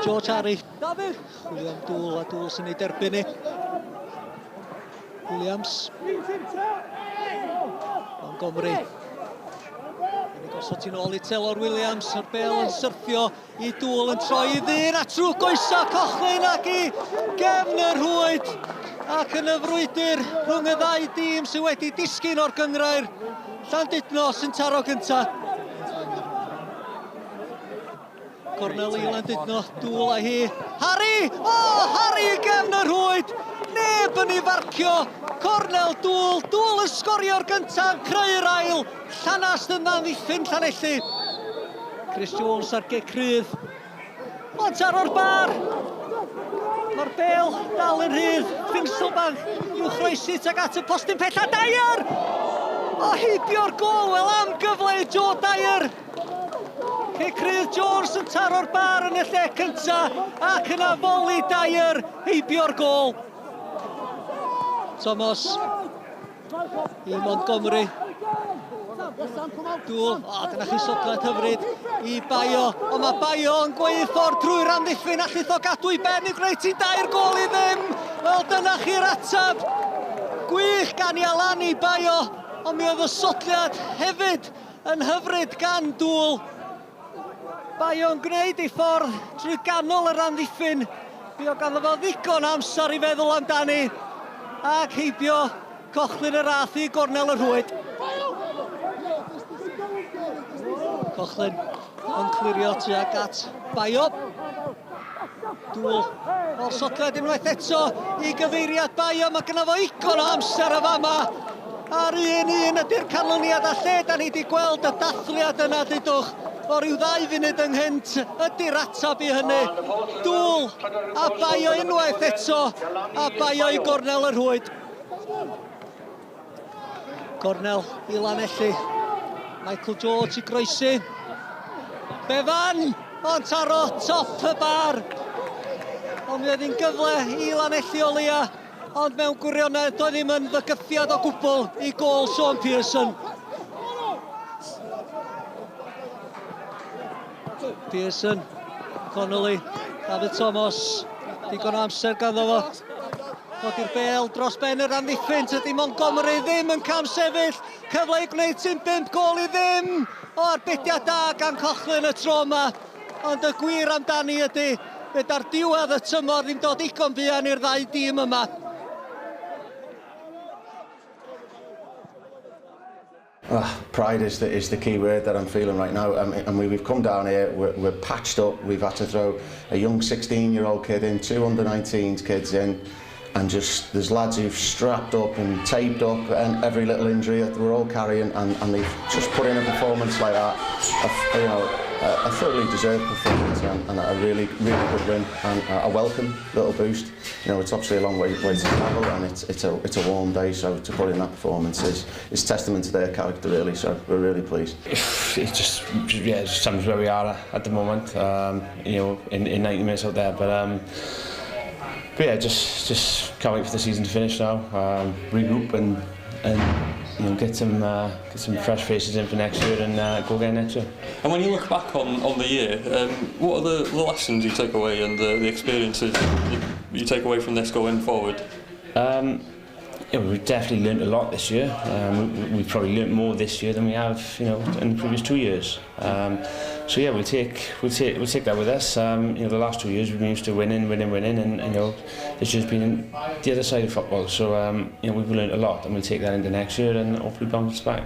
George Harry. Chwilio am dŵl a dŵl sy'n ei derbyn ni. Williams. Montgomery. Yn ei gosod ti'n ôl i Taylor Williams. Yr bel yn syrthio i dŵl yn troi i ddyn a trwy goesa Cochlin ac i gefn y rhwyd. Ac yn y frwydr rhwng y ddau dîm sydd wedi disgyn o'r gynghrair, Llandudno sy'n taro gyntaf. Cornel i Landudno, dŵl a hi. Harry! O, oh, Harry i gefn y rhwyd! Neb yn ei farcio. Cornel dŵl, dŵl yn sgorio'r gyntaf, yn creu'r ail. Llanast yn amddiffyn Llanelli. Chris Jones ar gic rhydd. Ond taro'r bar! Mae'r bel dal yn rhydd. Finselbank i'w chroesi tuag at y postyn pella. Dyer! O, heibio'r gôl, wel am gyfle i Joe Dyer! Cic rydd Jones yn taro'r bar yn y lle cynta ac yna foli Dyer heibio'r gôl. Thomas i Montgomery. Dŵl, o, dyna chi sodled hyfryd i Bayo, ond mae Bayo yn gweud ffordd drwy'r amddiffyn, allith o gadw i ben i gwneud ti'n dair gôl i ddim. Wel, dyna chi'r ateb. Gwych gan Ialani Bayo, ond mi oedd y sodliad hefyd Yn hyfryd gan Dŵl. Bayo'n gwneud ei ffordd trwy ganol yr amddiffyn. Buo ganddo fo ddigon o amser i feddwl amdani. Ac heibio Cochlyn yr ath i gornel y rhwyd. Cochlyn yn clirio tuag at Bayo. Dŵl o'r sodled unwaith eto i gyfeiriad Bayo. Mae gyda fo igon o amser y fama. A'r un un ydy'r canlyniad a lle da ni wedi gweld y dathliad yna, dudwch, o ryw ddau funud ynghynt ydy'r atab i hynny. Dŵl a Bayo unwaith eto a Bayo i gornel y rhwyd. Gornel i Lanelli. Michael George i groesi. Bevan! Ond taro top y bar. Ond mi oedd hi'n gyfle i Lanelli o leia. Ond mewn gwirionedd doedd ddim yn fygythiad o gwbl i gôl Sean Pearson. Pearson, Connolly, David Thomas, digon o amser ganddo fo. Codi'r bel dros ben yr amddiffyn, tydi Montgomery ddim yn cam sefyll. Cyfle i gwneud sy'n 5 gôl i ddim. O arbediad da gan Cochlin y tro yma. Ond y gwir amdani ydy, feda'r diwedd y tymor ddim dod digon buan i'r ddau dîm yma. Oh, pride is the, is the key word that I'm feeling right now. I mean, we've come down here, we're, we're patched up, we've had to throw a young 16-year-old kid in, two under-19s kids in, and just there's lads who've strapped up and taped up and every little injury that we're all carrying, and, and they've just put in a performance like that, a, you know, a, a thoroughly deserved performance and, and a really, really good win and a, a welcome little boost. You know, it's obviously a long way, way to travel and it's, it's, a, it's a warm day, so to put in that performance is, is testament to their character, really, so we're really pleased. It's just, yeah, it just sums where we are at the moment, um, you know, in, in 90 minutes out there, but um, but yeah, just just can't wait for the season to finish now. Um, regroup and and you know get some uh, get some fresh faces in for next year and uh, go again next year. And when you look back on, on the year, um, what are the, the lessons you take away and the, the experiences you, you take away from this going forward? Um, yeah, we've definitely learnt a lot this year. Um, we, we've probably learnt more this year than we have, you know, in the previous two years. Um, so yeah, we'll take we'll take we'll take that with us. Um, you know, the last two years we've been used to winning, winning, winning, and you know, it's just been the other side of football. So um, you know, we've learned a lot, and we'll take that into next year and hopefully bounce back.